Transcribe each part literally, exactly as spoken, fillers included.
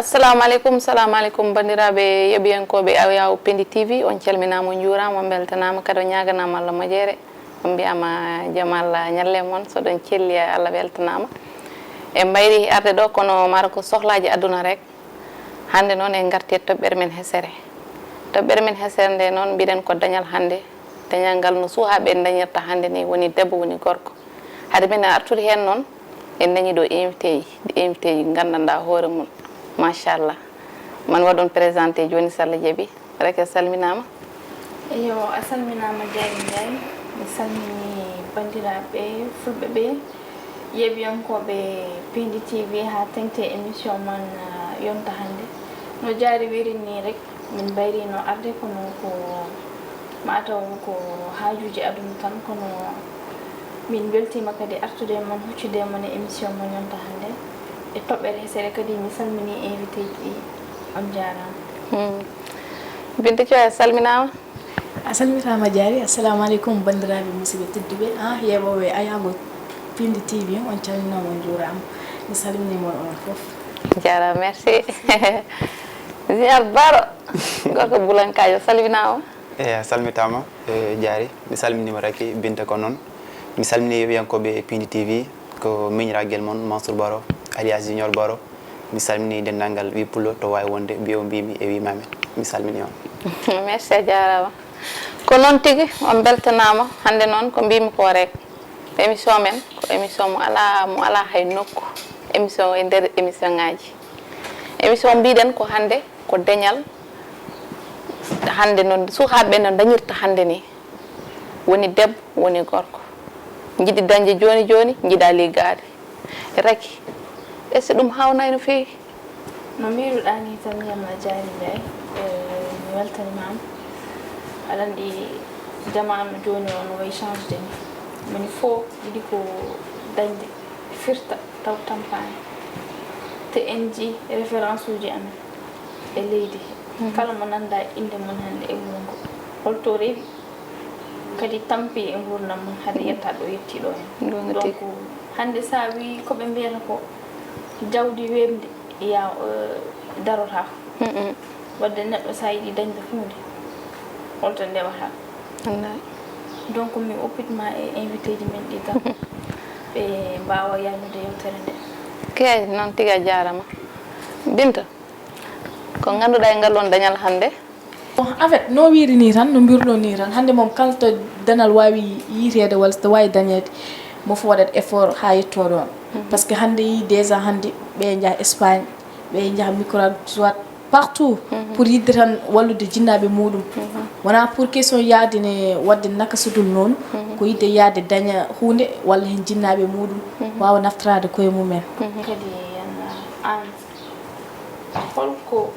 Assalamu aleykum, salamu aleykum, banndiraaɓe yeɓiyankooɓe Aw Yaw Pindi T V, on calminaama, on njuuraama, on mbeltanaama, kadi on ñaaganaama Allah moƴƴere. On mbiyaama jam Allah ñalle mon, so ɗon celli, Allah weltanaama. En mbayri arde ɗo, kono mara ko sohlaaji aduna rek. Hannde noon en ngarti e toɓɓere men hesere. Toɓɓere men hesere nde noon, mbiɗen ko dañal hannde. Dañal ngal no suuhaa ɓe dañirta hannde ni, woni debbo, woni gorko. Hade men artude heen noon, en dañi ɗo invité ji, invité ji nganndanɗaa hoore mum, machallah. Man waɗon présenté jooni, so Allah jaɓi. Raky, a salminaama. Eyo, a salminaama, Diary Ndiaye. Mi salmini banndiraaɓe fulɓe ɓe, yeɓiyankooɓe Pindi T V haa teŋti e émission mon, ah, yonta hannde. No Diary wiiri ni rek, min mbayrino arde kono ko mataw ko haajuuji aduna tan, kono min mbeltiima kadi artude e mon, huccude e mon e émission mon yonta hannde. E toɓɓere hesere kadi, mi salmini invité ji ɗi, on njaaraama. Hmm. Binta Thioye, a salminaama. A salmitaama, Diary. Assalamu aleykum, banndiraaɓe musidɓe tedduɓe. Ah, yeeɓooɓe Aw Yaw Pindi T V, on calminaama, on njuuraama. Mi salminiima on, onon fof. Jaaraama, merci. Junior Baro, gorko bulankaajo, salminaama. Eyi, a salmitaama, eh, Diary. Mi salminiima Raky, Binta ko noon. Mi salmini yeɓiyankooɓe Pindi T V, ko miñiraagel mon Mansour Baro, alias Junior Baro. Mi salmini denndaangal ɓiy pullo to waawi wonde, mbiyo mbimi e wimami. Mi salmini on. Merci, a jaaraama. Ko noon tigi, on mbeltanaama. Hannde noon ko mbimi ko rek. Émission men ko émission mo alaa, mo alaa hay nokku. Émission e nder émission ngaaji. Émission mbiɗen ko hannde ko dañal. Hannde noon suhaaɓe no dañirta hannde ni. Woni debbo, woni gorko. Njiɗi dañde jooni jooni, njiɗa liggaade. Raky, est-ce que ɗum haawnay no feewi? No mbiiruɗaa ni tan, Yamma Diary Ndiaye, eh, mi weltaniima ma. Aɗa anndi jamaanu jooni o no wayi changede ni. Moni fof yiɗi ko dañde, firta, taw tampaani. Te en njii référence uji amen e leydi he. Mhm. Kala mo nanndaa innde mum hannde e wuro ngo, holto rewi, kadi tampi e nguurndam mum hade yetta ɗo yetti ɗo en. Ɗum no Donc, tigi. Hannde so a wii ko ɓe mbiyata ko jawdi weeɓndi, ya, eh, darotaako. Mm, mm. Wadde neɗɗo so a yiɗi dañde huunde, holto ndewata? Wallaay. Donc, mi oppitma e invité ji men ɗi kam, ɓe mbaawa yalnude yewtere nde. Kay, noon tigi, a jaaraama. Binta, ko ngannduɗaa e ngal ɗoon dañal hannde? Bon, en fait, no wiiri ni tan, no mbiruɗon ni tan, hannde moom kala to dañal waawi yiiteede walla so waawi dañeede, mo fof waɗat effort haa yetto ɗoon. Mhm. Parce que hannde yi déjà hannde ɓe njaha Espagne, ɓe njaha Nicaragua, soit partout, mhm, pour yiɗde tan wallude jinnaaɓe muɗum. Mhm. Wonaa pour question yahde ne waɗde naka sudul noonu, mhm, ko yiɗde yahde daña huunde walla heen jinnaaɓe muɗum, mhm, waawa naftoraade koye mumen. Mhm. Kadi en, aan, holko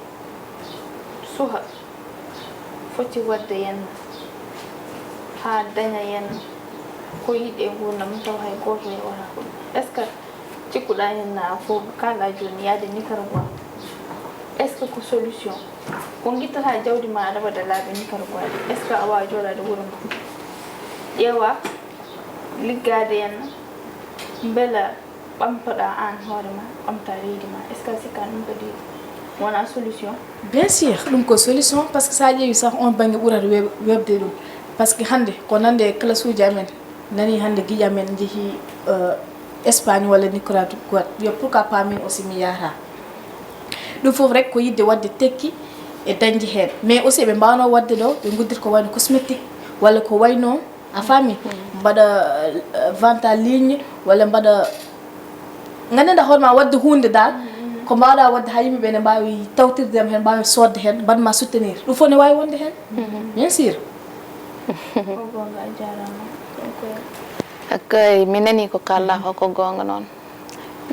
suha foti waɗde yen haa daña yen ko yiɗi e nguurndam mum, taw hay gooto heɓataa ko ɗum? Est-ce que cikkuɗaa heen na fof, kaalɗaa jooni yahde Nicaragua? Est-ce que ko solution? Ko ngittataa jawdi ma aɗa waɗa laabi Nicaragua ɗi, est-ce que a waawa jooɗaade wuro ma? Ƴeewa liggaade heen, mbela ɓamtoɗaa aan hoore ma, ɓamtaa leydi ma. Est-ce que a sikkaani ɗum kadi wonaa solution? Bien sûr, ɗum ko solution, parce que so a ƴeewi sah, on bannge ɓurata we-, weɓde ɗum. Parce que hannde ko nande e classe uji amen, nani hannde giƴa men njehi, euh, Espagne walla Nicaragua, yo pourquoi pas min aussi mi yaha. Ɗum fof rek ko yiɗde waɗde tekki e dañde heen. Mais aussi ɓe mbaawno waɗde ɗo, ɓe nguddirta ko wayno cosmétique walla ko wayno, a faami? Mm. Mbaɗa, euh, vente en ligne, walla mbaɗa, nganndanɗaa hoore ma waɗde huunde dal, mm, ko mbaawɗaa waɗde haa yimɓe ɓe ne mbaawi tawtirde ma heen, mbaawi soodde heen, mbaɗ ma soutenir. Ɗum fof ne waawi wonde heen. Mm. Bien sûr. Ko goonga, a jaaraama. Ko koye. Kay, mi nanii ko kaalɗaa ko, ko goonga noon.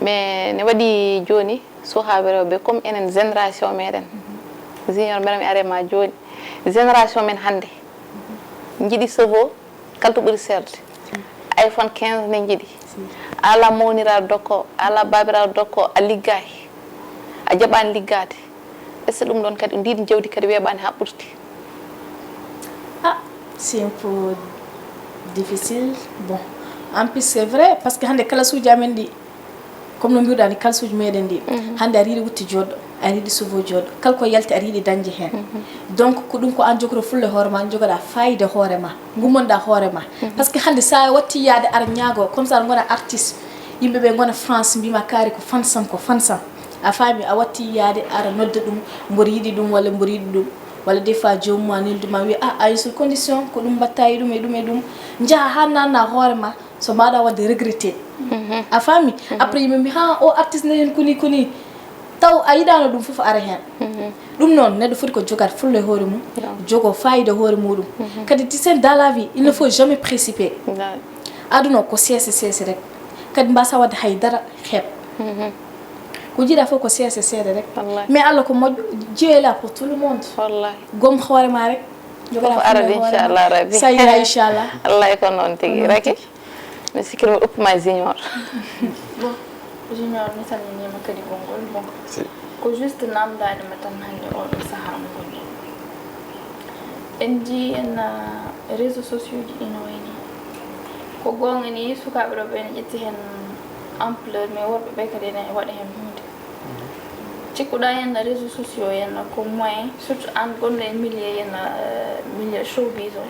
Mais ne waɗi jooni, suhaaɓe rewɓe, comme enen génération meɗen, mhm, Junior, mbeɗa mi are ma jooni. Génération men hannde, mhm, njiɗi cheveux, kala to ɓuri seerde. Si. iPhone quinze ne njiɗi. Si. A alaa mawniraaɗo dokko, a alaa baabiraaɗo dokko, a liggaaki. A jaɓaani liggaade. Est-ce que ɗum ɗoon kadi, ndiin jawdi kadi weeɓaani haa ɓurti? Ah, c'est un peu difficile. Bon, en plus, c'est vrai, parce que hannde classe uji amen ɗi, Comme no mbiruɗaa ni, kalsuuji meɗen ɗi, hannde aɗa yiɗi wutte jooɗɗo, aɗa yiɗi sobo jooɗɗo, kala ko yalti aɗa yiɗi dañde heen. Donc ko ɗum ko aan jogoto fulla e hoore ma, aan jogoɗaa fayida hoore ma, ngummonɗaa hoore ma. Parce que hannde so a watti yaade ara ñaago, comme ça aɗa ngona artiste, yimɓe ɓe ngona France, mbima kaari ko fansam, ko fansam. A faami, a watti yaade ara nodda ɗum, mboɗo yiɗi ɗum walla mboɗo yiɗi ɗum. Walla des fois joomum ma neldu ma wiya, ah, a sur condition, ko ɗum mbatta e ɗum e ɗum e ɗum. Njaha haa nanna hoore ma, so mbaɗa wadde regretté. A faami? Après yimɓe mbi, ha, o artiste ne hen koni koni. Taw a yiɗano ɗum fof ara hen. Ɗum noon, neɗɗo foti ko jogat fulla e hoore mum, jogo fayida hoore muɗum. Kadi, tu sais, dans la vie, il ne faut jamais précipiter. Aduna ko seese seese rek. Kadi mbasa wadde hay dara xeeb. Ko jiɗa fof ko seese seede rek. Mais Allah ko moƴƴo, Dieu est là pour tout le monde. Wallahi. Gom hoore ma rek. Jogoɗa fof arade, inchallah rabbi. Sa yira, inchallah. Wallahi ko noon tigi. Raki, mi sikki mi uppuma junior. Bon, junior, mi salminima kadi konngol. Bon, ko juste namdaade ma tan hannde oɗo sahaa mo ngonɗen. En njii en, ah, réseaux sociaux ji ina wayni. Ko goonga ni, sukaaɓe rewɓe ene ƴetti heen ampleur, mais worɓe ɓe kadi ene waɗa heen huunde. Cikkuɗaa heen réseaux sociaux heen ko moyen, surtout aan gonɗo e milieu heen, euh, milieu showbiz o.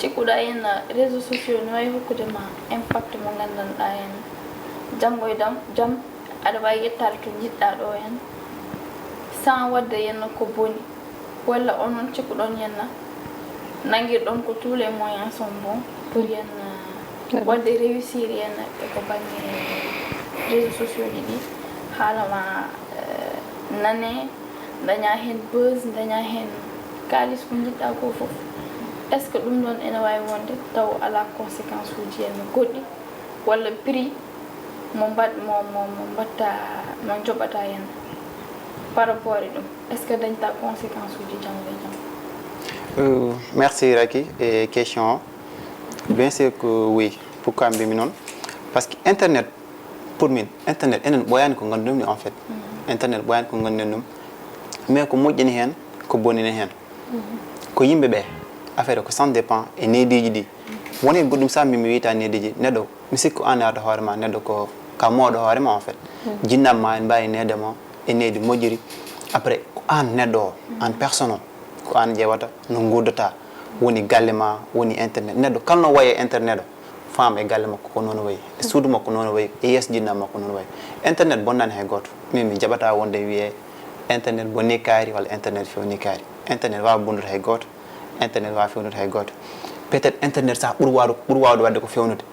Cikkuɗaa heen réseaux sociaux no waawi hokkude ma impact mo nganndanɗaa heen janngo e dam-, jam, aɗa waawi yettaade to njiɗɗaa ɗo heen, sans waɗde heen ko boni. Walla onon cikkuɗon henna, nanngirɗon ko tous les moyens sont bons pour henna, waɗde réussir henna e ko bannge réseaux sociaux ji ɗi, haala ma, euh, nane, daña heen buzz, daña heen kaalis ko njiɗɗa ko fof. Est-ce que ɗum ɗon ene waawi wonde taw alaa conséquence uji henna goɗɗi? Walla prix mo mbaɗ, mo, mo, mo mbaɗta, mo joɓata hen par rapport e ɗum, est-ce que dañta conséquence uji janngo e janngo? Euh, merci Raky e question o. Bien sûr que oui. Pourquoi mbimi noon? Parce que internet, pour min, internet enen ɓooyaani ko ngannduɗen ɗum en fait. Internet ɓooyaani ko ngannduɗen ɗum. Mais ko moƴƴini heen, ko bonini heen. Ko yimɓe ɓe, affaire ko ça dépend e neediiji ɗi. Woni goɗɗum saha min mi wiyta neediiji, neɗɗo, mi sikku aan e hoore ma, neɗɗo ko ka moɗo hoore ma en fait. Jinnam ma en mbaawi neede ma e needi moƴƴiri. Après, ko aan neɗɗo o, aan personne o, ko aan ƴeewata no nguurdata. Woni galle ma, woni internet. Neɗɗo kala no wayi e internet o, faam e galle makko ko noon wayi, e suudu makko noon wayi, e yeeso jinnam makko noon wayi. Internet bonnani hay gooto. Min mi jaɓata wonde wiye internet bonni kaari walla internet fewni kaari. Internet waawa bonnude hay gooto. Internet waawa fewnude hay gooto. Peut-être internet saha ɓuri waawde, ɓuri waawde waɗde ko fewnude.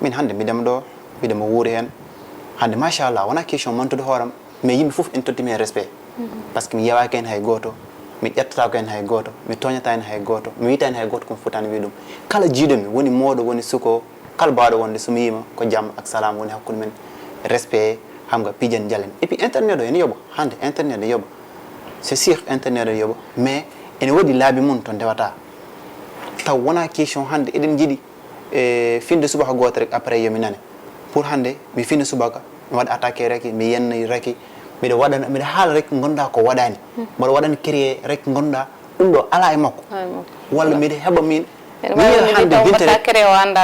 Min hannde mbiɗa mo ɗo, mbiɗa mo wuuri heen. Hannde machallah, wona question mantude hooram, mais yimɓe fof ene totti mi heen respect. Parce que mi yewaaki heen hay gooto, mi ƴettataako heen hay gooto, mi tooñataa heen hay gooto, mi wiytaa heen hay gooto ko mi fotaani wiy ɗum. Kala jiiɗo mi, woni mawɗo, woni suko, kala baawɗo wonde so mi yiima ko jam ak salaam woni hakkunde men, respect, xam nga, pijen jalen. Et puis internet o ene yoɓa, hannde internet o yoɓa. C'est sûr, internet o yoɓa, mais ene waɗi laabi mum to ndewata. Taw wona question hannde eɗen njiɗi, e, finde subaka gooto rek, après yomi nane. Pour hannde mi fina subaka, mi waɗa attaqué rek, mi yenna rek, mbiɗa waɗana, mbiɗa haala rek, ngannduɗaa ko waɗaani. Mboɗo waɗana créé rek, ngannduɗaa ɗum ɗo alaa e makko. Alaa e makko. Walla mbiɗa heɓa min, mi yiya hannde binte rek.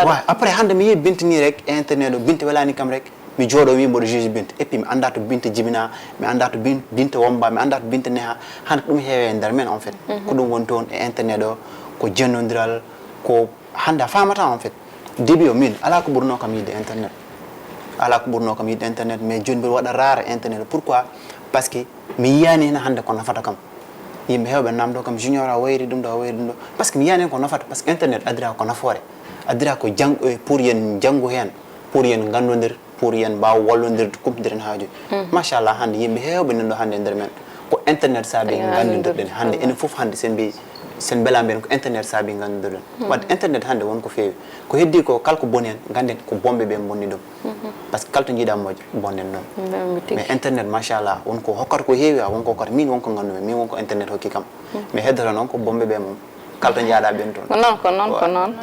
Wa, après hannde mi yiya binte ni rek e internet o, binte welaani kam rek, mi jooɗo wi mboɗo juge binte. Et puis mi annda to binte jibina, mi annda to bin-, binte womba, mi annda to binte neha. Hannde ɗum heewe e nder men en fait. Ko ɗum woni toon e internet o, ko jennodiral, ko hannde a faamata en fait. Début o min, alaa ko ɓurnoo kam yiɗde internet. Alaa ko ɓurnoo kam yiɗde internet, mais jooni mbiɗa waɗa rare internet. Pourquoi? Parce que mi yiyaani heen hannde ko nafata kam. Yimɓe heewɓe namdo kam, junior a wayri ɗum ɗo, a wayri ɗum ɗo. Parce que mi yiyaani heen ko nafata, parce que internet adira ko nafoore. Adira ko jang-, eh, pour yen janngu heen, pour yen nganndondir, pour yen mbaaw wallondirde, kumpitiren haaju. Machallah, hannde yimɓe heewɓe nan ɗo hannde e nder men. Ko internet saabi nganndudirɗen. Hannde enen fof hannde sen mbi-, sen mbela mbiyen ko internet saabi nganndudirɗen. Wadde internet hannde won ko feewi. Ko heddi ko kala ko boni hen, ngannden ko bonɓe ɓe bonni ɗum. Parce que kala to njiiɗa moƴƴo, bonnen ɗum. Mais internet, machallah, won ko hokkata ko heewi, won ko hokkata. Min won ko nganndumi, min won ko internet hokki kam. Mais heddoto noon ko bonɓe ɓe mum. Kala to njaaɗa ɓen toon. Ko noon, ko noon, ko noon.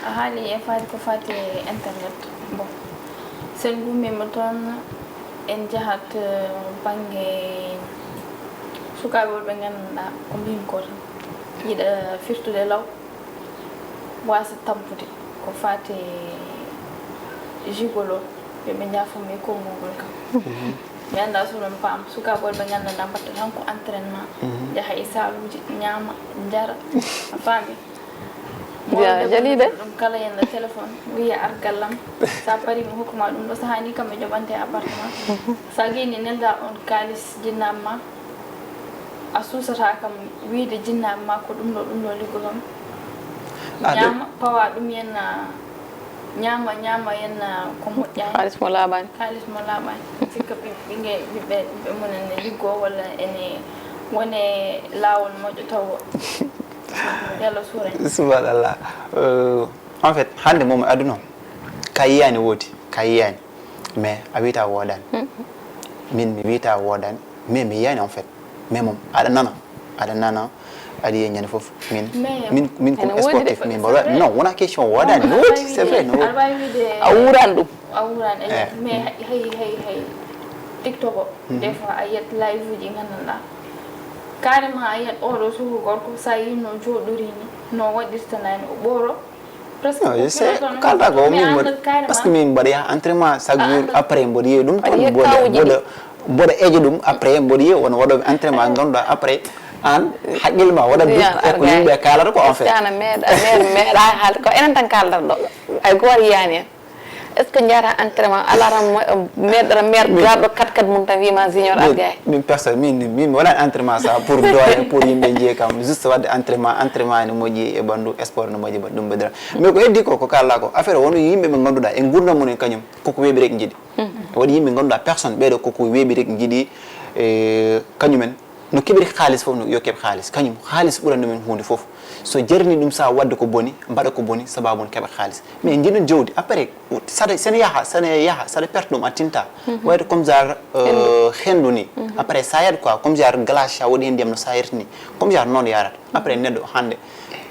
A haali e faade ko faati e internet. Bon, sen gummima toon, en njahat, eh, bannge sukaaɓe wonɓe ngannduɗaa ko mbimi ko tan. Yiɗa firtude law, waasa tampude ko faati e gigolo. Ɓe njaafo mi e konngol ngol kam. Mi anndaa so oɗon paam, sukaaɓe worɓe nganndanɗaa mbaɗta tan ko entraînement. Njaha e saaluuji, ñaama, njara. A faami? Mo Ja- ɗum Jalida. Ɗum kala yalla téléphone, wiya ar gallam. Sa pari mi hokkuma ɗum ɗo sahaa ni kam mi joɓante appartement. Sa gayni nelda on kaalis jinnaaɓe ma. A suusata kam wiide jinnaaɓe ma ko ɗum ɗo ɗum ɗo liggoton. Ah, ɗum- Ñaama pawa ɗum yenna ñaama ñaama yenna ko moƴƴaani. Kaalis mo laaɓaani. Kaalis mo laaɓaani. Sikka ɓiɓɓe ɓiɓɓe mumen ne liggoo walla ene wone laawol moƴƴo tawo. Yalla suura. Subhanallah. Euh, en fait hannde moom aduna on ka yiyaani woodi ka yiyaani, mais a wiyta woodaani. Min mi wiyta woodaani, mais mi yiyaani en fait. Mais moom aɗa nana, aɗa nana, aɗa yiya ñande fof min Mais- min min comme Ene woodi de. Sportif min mbaɗa non wona question woodaani, no woodi, c'est vrai, no woodi. Aɗa waawi wiide A wuuran ɗum. A wuuran e Eh. Mais hay hay hay hay TikTok o des fois a yiyat live uji nganndanɗaa carrément a yiyat oɗo sugu gorko sa yi no jooɗori ni no waɗirta nani o ɓooro. Presque Non, je sais ko kalɗa ko min mbaɗi, parce que min mbaɗa yaha entraînement chaque jour, après mboɗo yiya ɗum toon. Yiya Mboɗo kawuji mboɗo mboɗo eeƴa ɗum, après mboɗo yiya won waɗooɓe entraînement ngannduɗaa après aan haqqille ma waɗat doute e ko yimɓe kaalata ko en fait. Ana meeɗa meeɗa meeɗa haalde ko enen tan kaaldat ɗo. Ay gooto yiyaani en. Est ce que njahata entraînement ala tan meeɗɗata meer garɗo kat kat mum tan wima junior argay? Min personne min min mi waɗani entraînement sa pour doole pour yimɓe njiya kam, juste waɗde entraînement. Entraînement ene moƴƴi e ɓanndu, sport ene moƴƴi ɓanndu, ɗum ɓeddata. Mais ko heddi ko ko kalɗa ko affaire won yimɓe ɓe ngannduɗaa e nguurndam mum en kañum koko weeɓi rek njiɗi. Waɗi yimɓe ngannduɗaa personne ɓeeɗo koko weeɓi rek njiɗi, e kañumen no keɓiri haalis fof no yo keɓ haalis, kañum haalis ɓurani ɗumen huunde fof. So jarni ɗum sa waɗde ko boni mbaɗa ko boni sababu no keɓa haalis. Mais njiɗum jawdi après saɗa sene yaha sene yaha saɗa perte ɗum a tinta. Wayde comme genre euh, hendu ni. Après sa yiyat quoi comme genre glace sa waɗi hen ndiyam no sa yertini comme genre noon yarata. Après neɗɗo hannde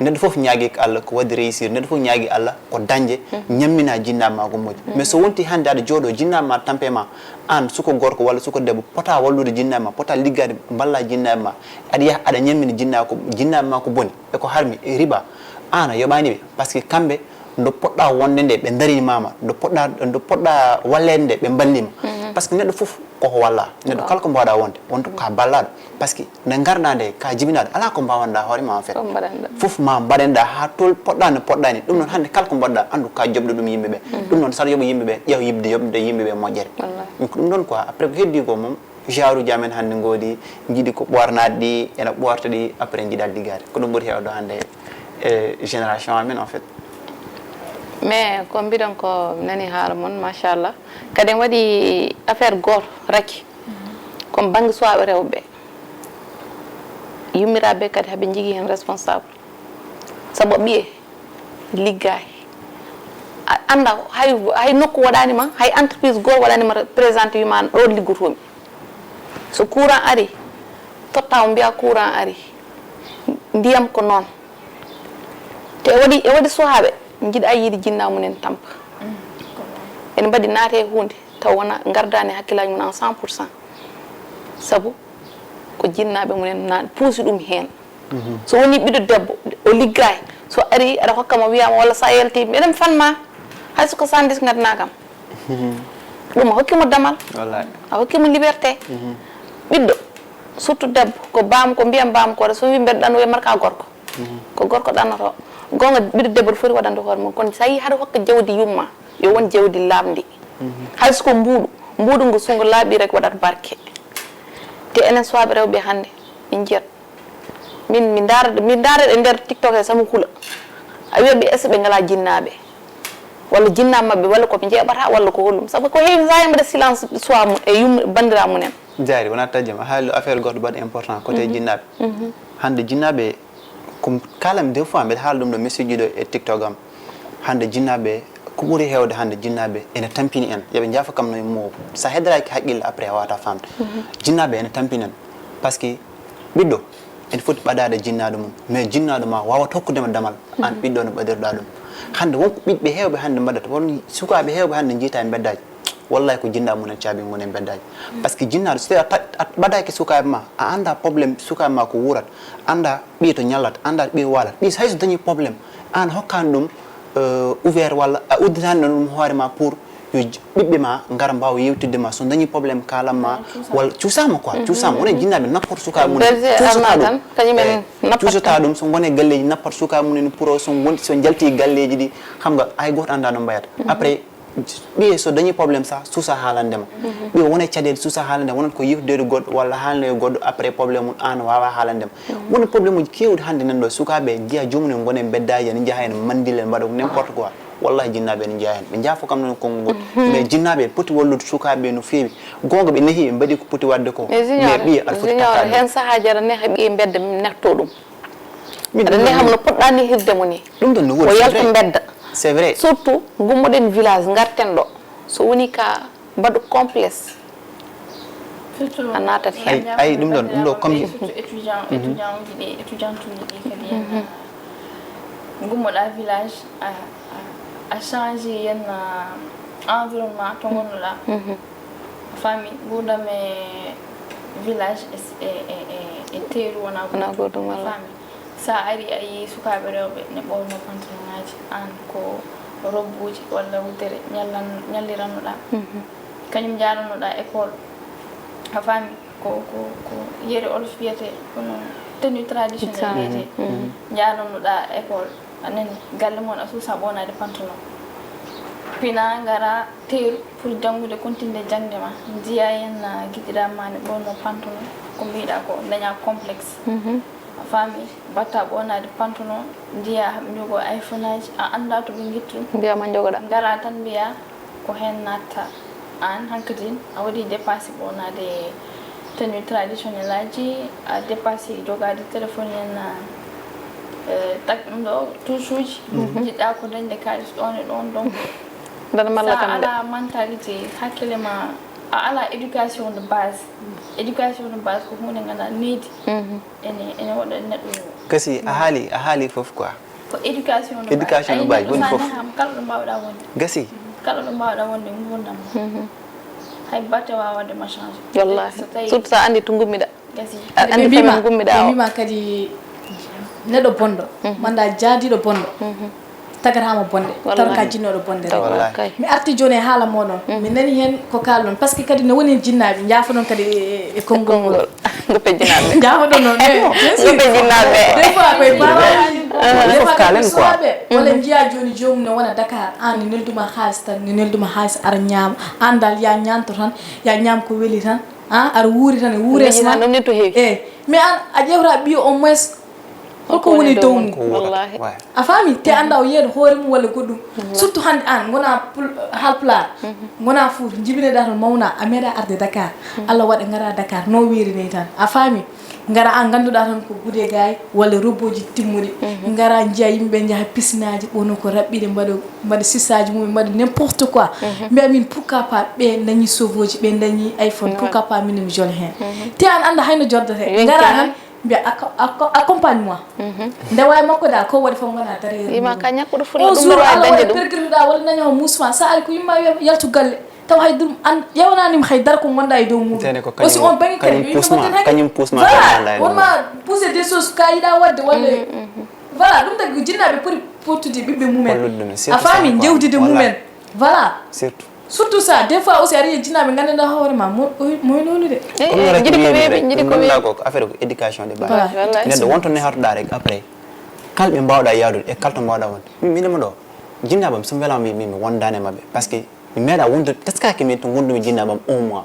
neɗɗo fof ñaagi ko Allah ko waɗde réussir, neɗɗo fof ñaagi Allah ko dañde ñammina jinnaaɓe ma ko moƴƴi. Mais so wonti hannde aɗa jooɗo jinnaaɓe ma tampe ma, aan suko gorko walla suko debbo pota wallude jinnaaɓe ma, pota liggade mballa jinnaaɓe ma, aɗa yaha aɗa ñammina jinnaaɓe ko jinnaaɓe ma ko boni e ko harmi e riba, aan a yoɓaani ɓe. Parce que kamɓe nde poɗɗa wonde nde ɓe ndarini mama nde poɗɗa nde poɗɗa walleede nde ɓe mballima. Parce que neɗɗo fof koko walla neɗɗo kala ko mbawɗa wonde wonto ka ballaɗo. Parce que nde garɗa nde ka jibinaɗo ala ko mbawanɗa hoore ma en fait. Fof ma mbaɗenɗa ha tol poɗɗa no poɗɗani. Ɗum noon hannde kala ko mbaɗɗa anndu ka joɓɗo ɗum yimɓe ɓe. Ɗum noon saɗa yoɓa yimɓe ɓe ƴeew yiɓde yoɓde yimɓe ɓe moƴƴere. Min ko ɗum ɗon quoi après ko heddi ko moom genre uji amen hannde ngoodi jiɗi ko ɓoornaade ɗi ena ɓoorta ɗi après jiɗa liggaade ko ɗum ɓuri heewde hannde e génération amen en fait. Mais ko mbiɗon ko nani haala mon machallah. Kadi en waɗi affaire gooto raki comme bannge suwaaɓe rewɓe ɓe yummiraaɓe ɓe kadi haɓe njigi heen responsable. Sabu ɓiye liggaaki a annda hay hay nokku waɗaani ma hay entreprise gooto waɗaani ma présenté wima ɗo liggotoomi. So courant ari totta o mbiya courant ari. Ndiyam ko noon. Te e waɗi e waɗi suhaaɓe njiɗa yiide jinnaa mum en tampa. Ene mbaɗi naate e huunde taw wona ngardaani hakkillaaji mum en cent pour cent. Sabu ko jinnaaɓe mum en na puusi ɗum heen. So woni ɓiɗɗo debbo o liggaay so ari aɗa hokka mo wiyama walla sa yalti miɗen fanma. Hay soko sandis ngadna kam. Ɗum a hokki mo damal. A hokki mo liberté. Ɓiɗɗo surtout debbo ko bam ko mbiyam bam ko so wi mbeɗa ɗan wiya marka gorko. Ko gorko ɗannoto gonga ɓiɗɗo debbo foti waɗande hoore mum kono sa yi haɗa hokka jawdi yumma yo won jawdi lamdi. Hay soko mbuuɗu mbuuɗu ngo sungo laaɓi rek waɗat barke. Te enen suwaaɓe rewɓe hannde min njiyat min mi ndaara min ndaara e nder tiktok he sama hula. A wiya ɓe est ce ɓe ngala jinnaaɓe walla jinnaaɓe maɓɓe walla koɓe njeeɓata walla ko hollum sabu ko heewi sa mbaɗa silence soit mum e yum bandira mum en. Jaari wona tajjam a haali affaire goɗɗo baɗ important côté jinnaaɓe. Hannde jinnaaɓe ko kalam deux fois mbeɗa haala ɗum ɗo message ɗo e tiktok am. Hannde jinnaaɓe ko ɓuri heewde hannde jinnaaɓe ene tampini en yoɓe njaafa kam no mo sa heddaraaki haqqille après a wawata famde. Jinnaaɓe ene tampini en parce que ɓiɗɗo ene foti ɓadaade jinnaaɗo mum mais jinnaaɗo ma wawata hokkudema damal an ɓiɗɗo no ɓadirɗa ɗum. Hannde wonko ɓiɓɓe heewɓe hannde mbaɗata won sukaaɓe heewɓe hannde njiita e mbeddaaji. Wallahi ko jinnaaɓe mum en caabi ngon e mbeddaaji. Parce que jinnaaɗo so tawi a ɓadaaki sukaaɓe ma a annda problème sukaaɓe ma ko wuurat annda ɓiye to ñallat annda ɓiye waalat ɓiye hay so dañi problème an hokkani ɗum ouvert walla a udditani ɗum hoore ma pour ɓiɓɓe ma ngara mbaawa yewtidde ma, so dañi problème kalan ma. Walla cuusaama quoi, cuusaama. Wona jinnaaɓe nappoto sukaaɓe mum, cuusata ɗum. Cuusata ɗum, so ngone galleeji nappoto sukaaɓe mum en pour so ngon- so njalti galleeji ɗi, xam nga, hay gooto annda no mbayata. Après, ɓiye so dañi problème sa suusa haalande ma. Ɓiye wona caɗeele suusa haalande ma, wonat ko yewtidde goɗɗo walla haalande goɗɗo, après problème mum an waawa haalande ma. Wona problème uji keewɗi hannde nan ɗo sukaaɓe njiya joomum en ngone beddaaji, en njaha en manndila en mbaɗa n'importe quoi. Wallahi jinnaaɓe en njiya heen, ɓe njaha fof kam noon konngol ngol. Mais jinnaaɓe en poti wallude sukaaɓe no feewi. Goonga ɓe nehi, ɓe mbaɗi ko poti waɗde ko. Mais ɓiye aɗa foti takkaade ɗum. Heen sahaaji aɗa neha ɓiye mbedda netto ɗum. Aɗa neha mo no poɗɗa ni hirde mo ni. Ɗum ɗon no woodi, o yalta mbedda. C'est vrai. Surtout gummoɗen village ngarten ɗo, so woni ka mbaɗu complexe. Surtout a naatat heen. Ay, ay, ɗum ɗon, ɗum ɗo comme surtout étudiant, étudiant uji ɗi, étudiante uji ɗi kadi en, gummoɗa village, a, a, a change yen, ah, environnement to ngonnoɗa. A faami, nguurndam e village e, e, e, e, e teeru wona. Wona goɗɗum, a faami. Sa ari a yii sukaaɓe rewɓe ne ɓorno pantalon ŋaaji, aan ko robbuuji walla wudere ñallan-, ñallirannoɗa. Kañum njaarannoɗa école. A faami? Ko, ko, ko yeri olof wiyete, kono tenue traditionnelle wiyete. Njaarannoɗa école, a nani, galle mon a suusa ɓornaade pantalon. Pina, ngara, teeru pour janngude, continue jannde ma. Njiya en, ah, giɗiraa ma ne ɓorno pantalon, ko mbiɗa ko, daña complexe. A faami? Mbatta ɓornaade pantalon, njiya haɓe njogoo iPhone aji, a annda to ɓe ngittu. Mbiya ma njogoɗa. Ngara tan mbiya ko heen natta. Aan hankadin a waɗi dépassé ɓornaade tenue traditionnelle aji, a dépassé jogaade téléphone en, eh, tak ɗum ɗo touche uji. Njiɗɗa ko dañde kaalis ɗoon e ɗoon, donc. Dana malla sa kam de. Ala mentalité, hakkille ma, a ala éducation de base. Éducation de base ko huunde ngannduɗaa needi. Ene, ene waɗa neɗɗo. Gasi, a haali, a haali fof quoi. Ko éducation no. Éducation no baaji, woni fof. Kala ɗo mbaawɗa wonde. Gasi. Kala ɗo mbaawɗa wonde nguurndam ma. Hay batte waawa waɗde ma changé. Wallahi. So tawi surtout sa anndi to ngummiɗa. Gasi. A anndi to ngummiɗa o. Ɓe mbima kadi neɗɗo bonɗo, manda jaadiɗo bonɗo. Tagataama bonde, tawa ka jinnooɗo bonde rek. Wallahi. Mi arti jooni e haala moɗon. Mi nani heen ko kaalɗon. Parce que kadi ne woni jinnaaɓe, njaafoɗon kadi e, e konngol ngol. Ngo pejjinaaɓe. Njaafoɗon noon, eh, bien sûr. Ngo pejjinaaɓe. Des fois, koye parents, des fois, kadi ko suwaaɓe. Walla njiya jooni joomum ne wona Dakar, aan ne nelduma haalis tan, ne nelduma haalis ara ñaama. Aan dal ya ñaanto tan, ya ñaam ko weli tan. Ah, aɗa wuuri tan e wuurees ma. Ɗum ne to heewi. Eh, mais aan a ƴeewta ɓiyo au moins holko woni dow mum. Wallahi. A faami? Te annda o yeedo hoore mum walla goɗɗum. Surtout hannde aan ngona pul-, haalpulaar, ngona fuuta, njibinoɗa tan mawna, a meeɗa arde Dakar. Allah waɗa ngara Dakar, no wiiri ni tan. A faami? Ngara aan ngannduɗa tan ko gude gaay walla robboji timmuɗi. Ngara njiya yimɓe njaha pisinaji, ɓono ko raɓɓiɗe, mbaɗa, mbaɗa sissaji mum, mbaɗa n'importe quoi. Mbiya min, pourquoi pas ɓe dañi sovoji, ɓe dañi iPhone, pourquoi pas min mi jol heen? Te aan annda hayno jordete. Ngara tan mbiya acco-, acco-, accompagne moi. Nde wawi makko da, ko waɗi fof ngona derrière. Yima ka ñakkuɗo fulla. Un jour Allah waɗi pergirɗa walla daña o musma, sa ari ko yimma wiya yaltu galle. Taw hay ɗum an ƴeewnanima hay dara ko ngonɗa e dow mum. Aussi on banggue kadi kañum pusma, kañum pusma. Voilà, wonma pousser des choses ka yiɗa wadde walla. Voilà, ɗum tagi ko jinnaɓe poti pottude ɓiɓɓe mumen. A faami, jewtide mumen. Voilà. Surtout. Surtout ça, des fois aussi aɗa yiya jinnaɓe gandanɗa hoore ma mo, moy nonu de. Jiɗi ko weeɓi, jiɗi ko weeɓi. Ko affaire ko éducation de base. Neɗɗo wonto ne hartoɗa rek après. Kala ɓe mbawɗa yaadude e kala to mbawɗa wonde. Min, minema ɗo, jinnaɓam somi welama mi, mi wondani e mabɓe. Parce que mi meeɗa wonde, teskaki min to gondumi jinnaɓam un mois.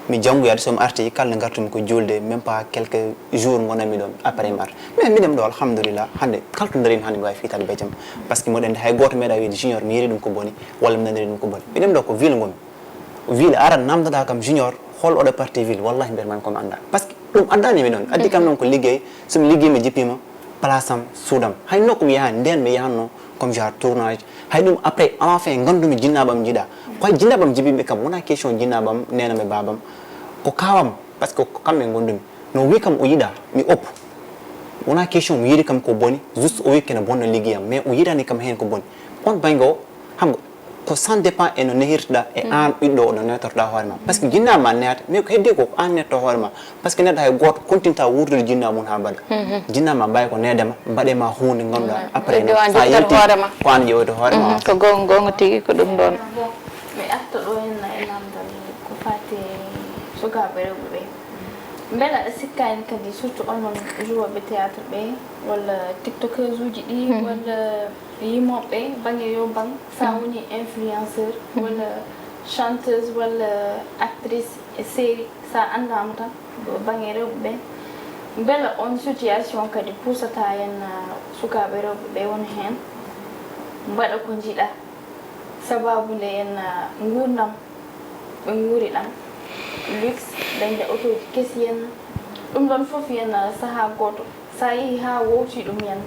Mi janngoyat, so mi arti, kala nde ngartumi ko juulde, même pas quelques jours ngonanmi ɗon, après mi arta. Mais mbiɗen ɗo, alhamdulillah, hannde kala to darimi hannde mi wawi fitade becam. Parce que mboɗo anndi hay gooto meeɗa wiide junior, mi yeeri ɗum ko boni, walla mi naniri ɗum ko boni. Mbiɗen ɗo ko ville ngonmi. Ville, aran namdoɗa kam junior, hol oɗo parti ville, wallahi mbiyat man ko mi annda. Parce que ɗum addani mi ɗon. Addi kam noon ko liggey, so mi liggey mi jippima, place am, suudam. Hay nokku mi yahani, nden mi yahanno, comme genre tournage. Hay ɗum après, à la fin, ngandumi jinnaɓam jiiɗa. Ko hay jinnaɓam jibiɓe kam, wona question jinnaɓam, nenam e babam. Ko kawam, parce que ko kamɓe gondumi. No wi kam o yiɗa, mi oppo. Wona question mi yiɗi kam ko boni, juste o wi kene bonno liggeyam, mais o yiɗani kam hen ko boni. On banggue o, xam nga, ko ça dépend e no nehirtoɗa e an ɓiɗɗo o no netorɗa hoore ma. Parce que jinnaɓam ma nehata, mais ko heddi ko, ko an netto hoore ma. Parce que neɗɗo hay goto continue ta wuurdude jinnaɓam mum ha baɗa. Jinnaɓam ma mbawi ko needema, mbaɗe ma hunde ganduɗa, après no sa yalti, ko an ƴewoyta hoore ma. Ko gonga, gonga tigi ko ɗum ɗon. Bon, mi sukaaɓe rewɓe ɓe. Mbela a sikkaani kadi, surtout onon joueɓe théâtre ɓe, walla tiktokeuse uji ɗi, walla yimooɓe baŋnge yo baŋ, so a woni influenceur, walla chanteuse, walla actrice e série, so a anndaama tan, ko baŋnge rewɓe ɓe, mbela on situation kadi puusataa en, ah, sukaaɓe rewɓe ɓe wona heen, mbaɗa ko njiɗaa, sabaabu nde en, ah, nguurndam ɓe nguuri ɗam, luxe, dañde otooji kesi en, ɗum ɗoon fof en, ah, sahaa gooto, so a yehii haa woowtii ɗum en,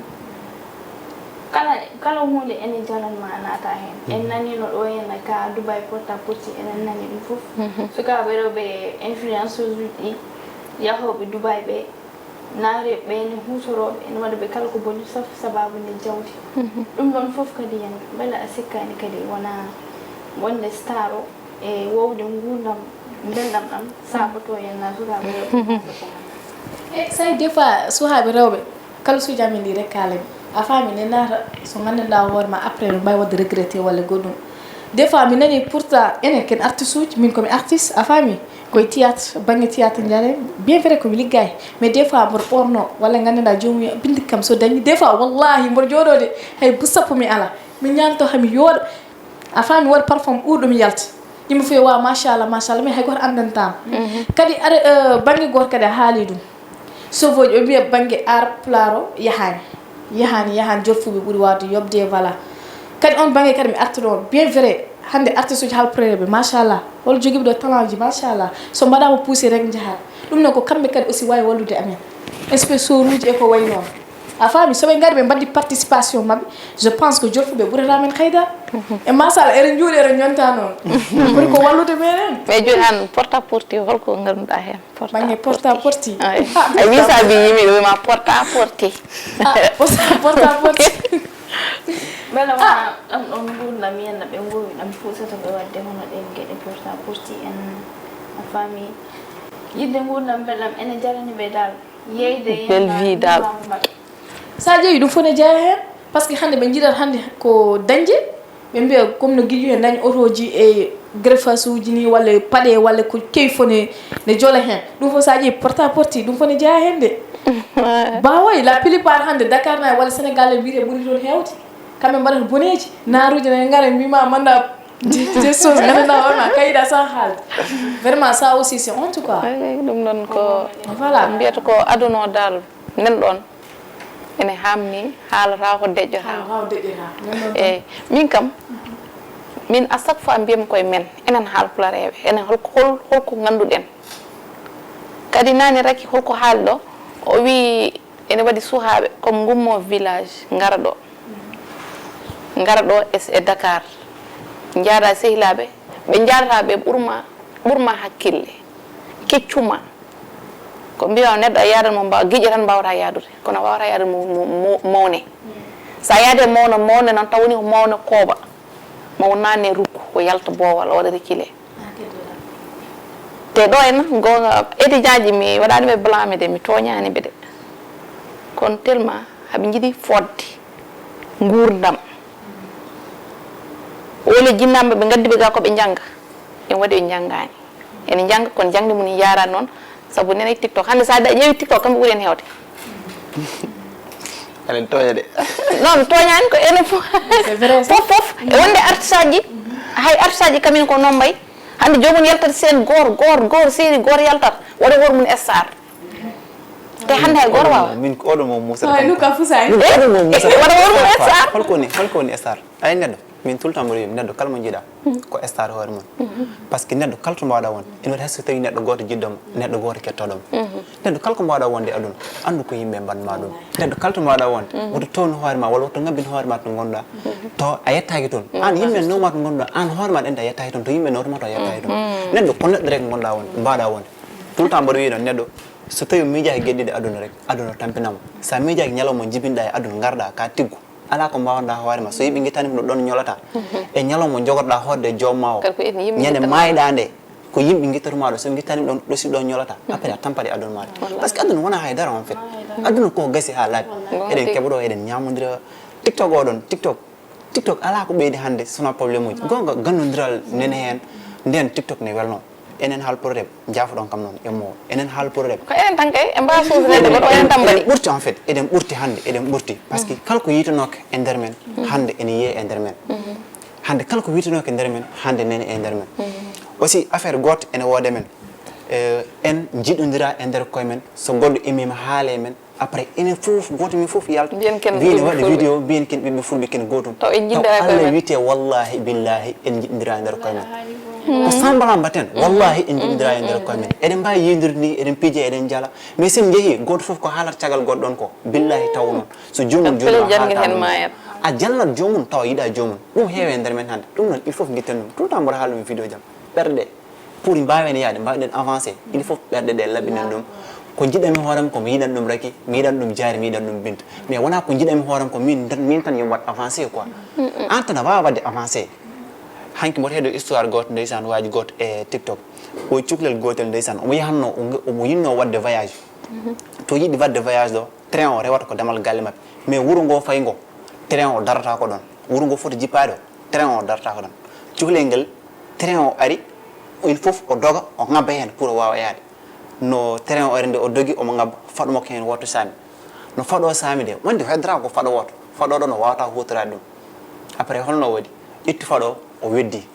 kala, kala huunde ene jalan ma a naata heen. En naniino ɗo en ka Dubai porte à porte, enen nani ɗum fof. Sukaaɓe rewɓe influenceurs uji ɗi, yahooɓe Dubai ɓe, naare ɓe ne huutorooɓe, ene waɗa ɓe kala ko boni, sauf sabaabu nde jawdi. Ɗum ɗoon fof kadi en, mbela a sikkaani kadi wona wonde star o e wowde nguurndam belɗam ɗam, saboto en na sukaaɓe rewɓe. E, ça, des fois, sukaaɓe rewɓe, kala suuji amen ɗi rek kaalami. A faami, ne naata so nganndanɗaa hoore ma, après no mbaawi waɗde regretté walla goɗɗum. Des fois, mi nani pourtant, enen ken artiste uji, min komi artiste, a faami? Koye théâtre, baŋnge théâtre njare, bien vrai komi liggaay, mais des fois mboɗo ɓoorno, walla nganndanɗaa joomum wiya, "Binndi kam so dañi", des fois, wallahi, mboɗo jooɗoode, hay bu sappo mi ala. Mi ñaanto hami yooɗa. A faami, waɗa parfum ɓuurɗo mi yalta. Yimɓe fof yo waaw, machallah, machallah, mais hay gooto anndantaama. Kadi aɗa, eh, baŋnge gooto kadi a haali ɗum. Sovoji ɓe mbiya baŋnge art pulaar o yahaani. Yahaani, yahaani, jolfuɓe ɓuri waawde yoɓde, voilà. Kadi on baŋnge kadi mi arta ɗoon. Bien vrai, hannde artiste uji haalpulaar ɓe, machallah. Walla jogiiɓe ɗo talent ji, machallah. So mbaɗaama poussé rek njahat. Ɗum noon ko kamɓe kadi aussi waawi wallude amen. Sponsor uji e ko wayi noon. A faami, so ɓe ngari ɓe mbaɗi participation maɓɓe, je pense que jolfuɓe ɓurata men haydara. E machallah, eɗen njuuli, eɗen ñonta noon. Ɓuri ko wallude meɗen. Mais jooni aan porte à porte holko ngannduɗaa heen? Porte à porte. Baŋnge porte à porte. Ay. Ah, ay, wi sa bi yimi ɗo ma porte à porte. Ah, porte à porte. Mbela wona ɗam ɗon nguurndam yenna ɓe ngoowi ɗam fuusata ɓe waɗde hono ɗeen geɗe porte à porte en, a faami? Yiɗde nguurndam belɗam ene jarani ɓe dal. Yeyde belle vie dal. Sa ƴeewi ɗum fof ne jeyaa heen, par ce que hannde ɓe njiɗat hannde ko dañde, ɓe mbiya comme no giƴu en dañ otooji e greffas uji ni, walla paɗe, walla ko kewi fof ne, ne jola heen. Ɗum fof sa ƴeewi porte à porte, ɗum fof ne jeyaa heen de. Baawoy, la plupart hannde Dakar na walla Sénégal en mbiyete ɓuri toon heewde. Kamɓe mbaɗata boneeji, naaruuji ne ngara mbima manda des choses nganndanɗaa wona kayiɗa sa haalde. Vraiment ça aussi c'est honte quoi. Ay, ɗum ɗon ko voilà. Mbiyata ko aduna o dal nen ɗon. Ene haamni, haalata ko deƴƴata. Haalata ko deƴƴata. Nen ɗon tan. Eyyi, min kam, min à chaque fois mbiyam koye men, enen haalpulareeɓe, enen holko, hol-, holko ngannduɗen? Kadi naane Raky holko haali ɗo, o wi ene waɗi suhaaɓe comme ngummo village, ngara ɗo. Ngara ɗo e, e Dakar. Njaada sehilaaɓe, ɓe njaadata ɓe ɓurma, ɓurma hakkille. Keccuma. Ko mbiya neɗɗo a yaadan mo mba-, giƴe tan mbawata yaadude, kono a wawata yaadude mo, mo, mo, mawne. Sa yaade mawne, mawne noon taw woni ko mawne kooba. Maw naane rukku, o yalta boowal, o waɗa reculé. Te ɗo en, goonga, étudiant ji mi waɗaani ɓe blâme de, mi tooñaani ɓe de. Kono tellement haɓe njiɗi fodde nguurndam. Wole jinnaaɓe ɓe ngaddi ɓe ga ko ɓe njannga. En waɗi ɓe njanngaani. Ene njannga, kono jaŋde mum yaara noon. Sabu nene TikTok. Hannde sa da-, ƴeewi TikTok, kamɓe ɓuri en heewde. Aɗen tooña de. Non, tooñaani ko enen fof. C'est vrai, ça. Fof, fof. E wonde artisaaji, hay artisaaji kamin ko noon mbayi. Hannde joomum yaltat seen goor, goor, goor, seeri goor yaltat. Waɗa hoore mum star. Te hannde hay goor waawa. Min ko oɗo mo Moussa. Ay, Luka Fusa, ay. Min ko oɗo mo Moussa. Waɗa hoore mum star. Holko woni, holko woni star? Ay neɗɗo. Min tout le temps mboɗo wiya neɗɗo kala mo njiɗa ko star hoore mum. Par ce que neɗɗo kala to mbawɗa wonde, ene waɗi hay so tawi neɗɗo gooto jiɗɗo ma, neɗɗo gooto kettoɗo ma. Neɗɗo kala ko mbawɗa wonde e aduna, anndu ko yimɓe mbaɗma ɗum. Neɗɗo kala to mbawɗa wonde, woto townu hoore ma walla woto ngabbin hoore ma to ngonɗa. To a yettaaki toon. An yimɓe nawma to ngonɗa, an hoore ma ɗen a yettaaki toon, to yimɓe nawtuma to a yettaaki toon. Neɗɗo ko neɗɗo rek ngonɗa wonde, mbawɗa wonde. Tout le temps mboɗo wiya noon neɗɗo so tawi miijaaki geɗe ɗiɗi aduna rek, aduna tampinama. Sa miijaaki ñalawma jibinɗa e aduna ngarɗa ka tiggu. Alaa ko mbaawɗaa hoore ma. So yimɓe ngittaani ɗo ɗoon ñolata. E ñalawma jogorɗaa hoorde e joom ma o. Kadi ko en yimɓe ñande ngittata maayɗaa nde, ko yimɓe ngittata ma ɗo. So ngittaani ɗoon ɗo si ɗoon ñolata. Après a tampat e aduna maaɗa. Wallahi. Par ce que aduna wonaa hay dara en fait. Aduna ko gasi haa laaɓi. Wallahi. Eɗen keɓa ɗo, eɗen ñaamondira. TikTok o ɗoon, TikTok. TikTok alaa ko ɓeydi hannde, sona problème uji. Goonga, gannondiral nene heen. Ndeen TikTok ne welnoo. Enen haalpulaareɓe, jaafoɗon kam noon, e mo, enen haalpulaareɓe. Ko enen tan kay, en mbaawa suusneede goɗɗo, enen tan mbaɗi. Eɗen ɓurti, en fait, eɗen ɓurti hannde, eɗen ɓurti. Par ce que kala ko yiitanooka e nder men, hannde ene yiyee e nder men. Hannde kala ko yiitanooka e nder men, hannde nene e nder men. Aussi, affaire gooto ene woodi e men. Eh, en njiɗondira e nder koye men, so goɗɗo immiima haala e men, après, enen fof, gooto men fof yalta. Mbiyen ken ɓiɓɓe fulɓe. Mbiyen waɗa vidéo, mbiyen ken ɓiɓɓe fulɓe, ken gootum. Taw en njiɗda e koye men. Taw Allah wiyete, wallahi, billahi, en njiɗondira e nder koye men. Ko sambala mbaten, wallahi, en njiɗondira e nder koye men. Eɗen mbaawi yiidirde ni, eɗen pija, eɗen jala. Mais sen njehi, gooto fof ko haalata caggal goɗɗo on ko, billahi, taw noon. So joomum jooni a haalata ɗum. A jalnat joomum, tawa yiɗa joomum. Ɗum heewe e nder men hannde. Ɗum noon, il faut ngitten ɗum. Tout le temps mboɗo haala ɗum e vidéo jam. Ɓerɗe. Pour mbaawen yaade, mbaawɗen avancé, il faut ɓerɗe ɗe laɓɓinen ɗum. Ko njiɗanmi hoore am, ko mi yiɗan ɗum Raky, mi yiɗan ɗum Diary, mi yiɗan ɗum Binta. Mais wonaa ko njiɗanmi hoore am, ko min tan, min tan yomi waɗ avancé quoi. Aan tan a waawaa waɗde avancé. Hanki mboɗo heɗo histoire gooto, ndeysaan, waaji gooto e TikTok. Ko cukalel gootel, ndeysaan, omo yahanno, omo, omo yinno waɗde voyage. To yiɗi waɗde voyage ɗo, train o rewata ko damal galle maɓɓe. Mais wuro ngo fayi ngo, train o darata ko ɗon. Wuro ngo foti jippaade o, train o darata ko ɗon. Cukalel ngel, train o ari, il faut o doga, o ŋabba heen pour o waawa yaade. No train o ari nde o dogi, omo ŋabba, faɗo makko heen wooto saami. No faɗo o saami de, wonde heddora ko faɗo wooto. Faɗo ɗon o waawata huutoraade ɗum. Après, holno o waɗi? Ƴetti faɗo o, o weddi.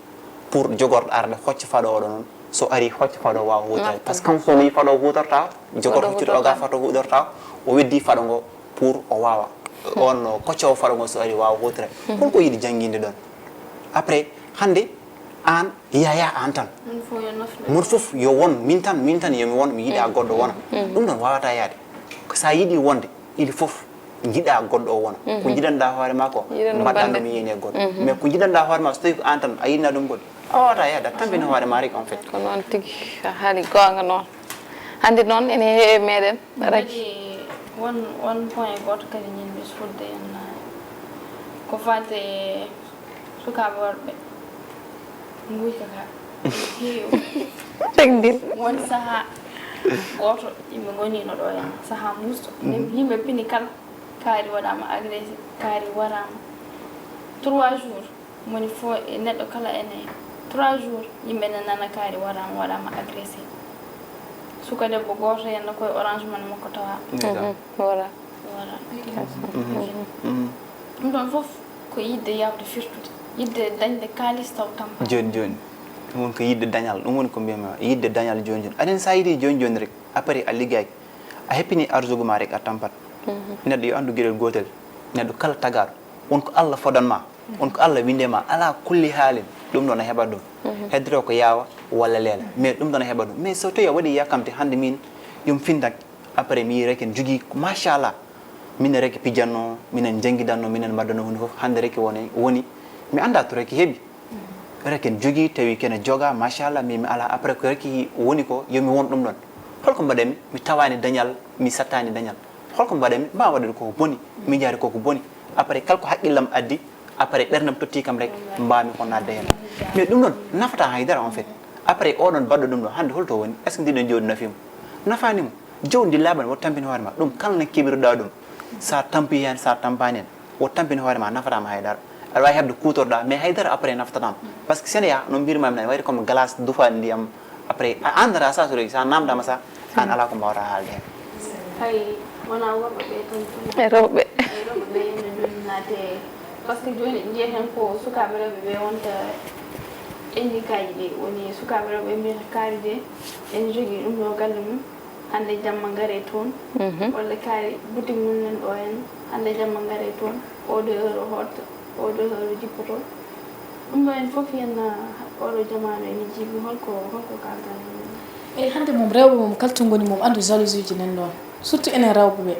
Pour jogorɗo arde, hocca faɗo oɗo noon. So ari, hocca faɗo o waawa huutoraade. Par ce que kanko so o yii faɗo o huutorta, jogorɗo hoccude o ga faɗo huutorta, o weddi faɗo ngo pour o waawa. On no koccowo faɗo ngo so ari waawa huutoraade. Holko yiɗi jannginde ɗon? Après, hannde, aan, yaya aan tan. Mon fof yo won, min tan, min tan, yomi won, mi yiɗa goɗɗo wona. Ɗum ɗon waawata yaade. Ko so a yiɗi wonde, il faut njiɗa goɗɗo o wona. Ko njiɗanɗa hoore ma ko, mbaɗɗa no mi yiyani e goɗɗo. Mais ko njiɗanɗa hoore ma, so tawi ko aan tan, a yiɗna ɗum goɗɗo. A waawata yaade, a tampina hoore ma rek, en fait. Ko noon tigi, a haali goonga noon. Hannde noon ene heewi meɗen. Rek. Kadi won, won point gooto kadi ñinmi sudde en, ko faati e sukaaɓe worɓe. Nguyka ka heewi. Tegdin. Won sahaa gooto yimɓe ngoniino ɗo en, sahaa muusto. Yimɓe pini kala, kaari waɗaama agressé, kaari waraama. Trois jours. Moni fof e neɗɗo kala ene trois jours, yimɓe ne nana kaari waraama, waɗaama agressé. Suka debbo gooto henna koye Orange Money makko tawa. Ndeysaan. Wara. Wara. Ɗum ɗon fof ko yiɗde yawde firtude, yiɗde dañde kaalis taw tampa. Jooni, jooni. Ɗum woni ko yiɗde dañal, ɗum woni ko mbiymi yiɗde dañal jooni, jooni. Aɗen so a yiɗi jooni, jooni rek, après a liggaaki. A heppini arsugu ma rek a tampat. Neɗɗo yo anndu geɗel gootel. Neɗɗo kala tagaaɗo, won ko Allah fodan ma, won ko Allah winde ma, ala kulli haalin, ɗum ɗon a heɓat ɗum. Heddoro ko yaawa walla leela, mais ɗum ɗon a heɓat ɗum. Mais so tawi a waɗi yakamti hannde min, yom fintan, après mi yii rek en jogii, machallah. Minen rek pijatno, minen janngidanno, minen mbaɗdanno huunde fof. Hannde rek woni, woni, mi annda to rek heɓi. Rek en jogii, tawi kene joga, machallah, min mi ala. Après ko rek woni ko, yo mi won ɗum ɗon. Holko mbaɗanmi? Mi tawaani dañal, mi sattaani dañal. Holko mbaɗanmi? Mbawa waɗude koko boni, miijaade koko boni. Après kala ko haqqillam addi, après ɓerdam totti kam rek, mbawmi ko nadde heen. Mais ɗum ɗon nafata haydara en fait. Après oɗon mbaɗɗo ɗum ɗo, hannde holto woni? Est-ce que ndiɗon jawdi nafiima? Nafaani mo. Jawdi ndi laaɓani, woto tampin hoore ma. Ɗum kala no keɓiruɗa ɗum. Sa tampi heen, sa tampani heen, woto tampin hoore ma, nafata ma haydara. Aɗa wawi heɓde kuutorɗa, mais haydara après nafata ma. Parce que sene ya, no mbirmami nani, wayde comme glace dufa ndiyam, après a andata sa so rewti, sa namdama sa, an ala ko mbawata haalde heen. Hay wona worɓe ɓe tan. E rewɓe. E rewɓe ɓe ene jooni naate. Par ce que jooni en njiyat heen ko sukaaɓe rewɓe ɓe wonta ƴenni kaaji ɗi, woni sukaaɓe rewɓe ɓe mbiyata kaari de, ene jogii ɗum ɗo galle mum. Hannde jamma ngare toon, walla kaari boutique mum nan ɗo en, hannde jamma ngare toon, oɗo heure o hotta, oɗo heure o jippoto. Ɗum ɗo en fof henna, oɗo jamaanu ene jiiɓi, holko, holko kalɗa heen? Eyi, hannde mum rewɓe mum kala to ngoni mum anndu jalousie ji nan ɗoon, surtout enen rewɓe ɓe.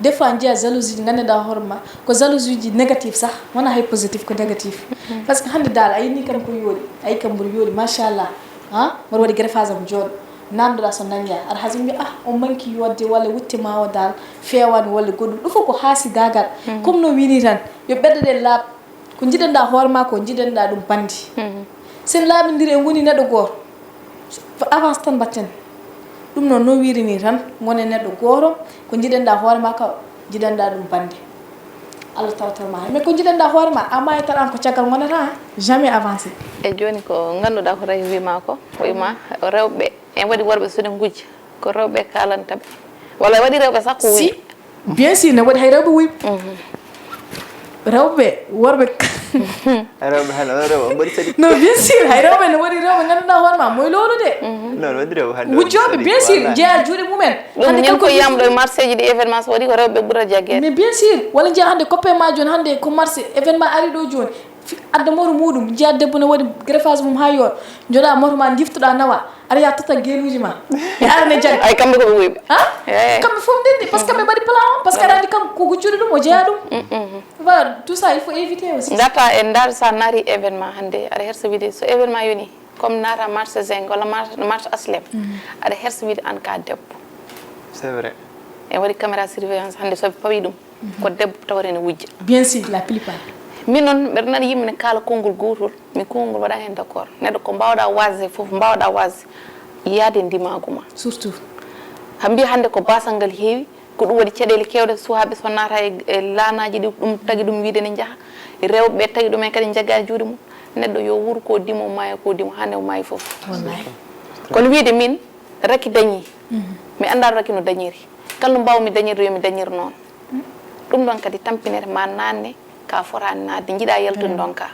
Des fois njiya jalousie ji nganndanɗaa hoore ma ko jalousie ji négative sah, wonaa hay positif, ko négatif. Par ce que hannde daal a yini kam ko yooɗi, a yi kam mboɗo yooɗi machallah, ha mboɗo waɗi greffage am jooɗo. Namdoɗa so nannga aɗa hasin mbiya ah, o manki yodde walla wutte ma o dal, feewani walla goɗɗum, ɗum fof ko haasidaagal. Comme no wini tan, yo ɓerɗe ɗe laaɓ. Ko njiɗanɗa hoore ma ko, njiɗanɗa ɗum bandi. Sen laaɓindiri en ngoni neɗɗo gooto, avance tan mbatten. Ɗum noon no wiiri ni tan, ngonen neɗɗo gooto, ko njiɗanɗa hoore ma ka, njiɗanɗa ɗum bandi. Allah tawtor ma. Mais ko jiɗanɗa hoore ma, a mayata an ko caggal gonata, jamais avancé. E jooni ko ngannduɗaa ko rayi wima ko, wima rewɓe, en waɗi worɓe so ɗe ngujja, ko rewɓe kalanta ɓe. Walla waɗi rewɓe sax ko wuy. Si, bien sûr, ne waɗi hay rewɓe wuy. Rewɓe, worɓe. Rewɓe hannde, onon rewɓe, on mbaɗi sadi. Non, bien sûr, hay rewɓe ne waɗi rewɓe ngannduɗaa hoore ma, moy loolu de. Non, waɗi rewɓe hannde. Wujjooɓe, bien sûr, jeeya juuɗe mumen. Ɗum ñin ko yiyam ɗo e marché ji ɗi événement so waɗi ko rewɓe ɓura jaggeede. Mais bien sûr, walla jeeya hannde coppe ma jooni hannde ko marché événement ari ɗo jooni. Adda moto muɗum, jeeya debbo ne waɗi greffage mum ha yoor. Joɗa moto ma diftoɗa nawa. Aɗa yaha totta geluuji ma. E arane jaggi. Ay kamɓe ko ɓe wuyɓe. Ha? Eh. Kamɓe fof ndenni parce que ɓe mbaɗi plan o parce que aɗa andi kanko ko gujjuɗo ɗum o jeeya ɗum. Voilà, tout ça il faut éviter aussi. Ngata e ndar sa nari événement hannde aɗa hersa wiide so événement yoni comme nata marché zinc walla marché aslem aɗa hersa wiide an ka debbo. C'est vrai. En waɗi caméra surveillance hannde soɓe pawi ɗum ko debbo tawata ene wujja. Bien sûr, la plupart. Min noon mbeɗa nana yimɓe ne kaala konngol gootol, min konngol waɗa heen d'accord. Neɗɗo ko mbaawɗa waasde fof, mbaawɗa waasde yaade e ndimaagu ma. Surtout. Haa mbiya hannde ko baasal ngal heewi, ko ɗum waɗi caɗeele keewɗe, suhaaɓe so naata e e laanaaji ɗi, ɗum tagi ɗum wiyde ne njaha, rewɓe tagi ɗum en kadi njaggaani juuɗe mum. Neɗɗo yo wuur ko dimo, maaya ko dimo, haa nde o maayi fof. Wallahi. Kono wiyde min, Racky dañii, mi anndaano Racky no dañiri. Kala no mbaawmi dañirde, yo mi dañir noon. Ɗum ɗoon kadi tampinete ma naatne ka fotaani naatde, njiɗa yaltude ndonka.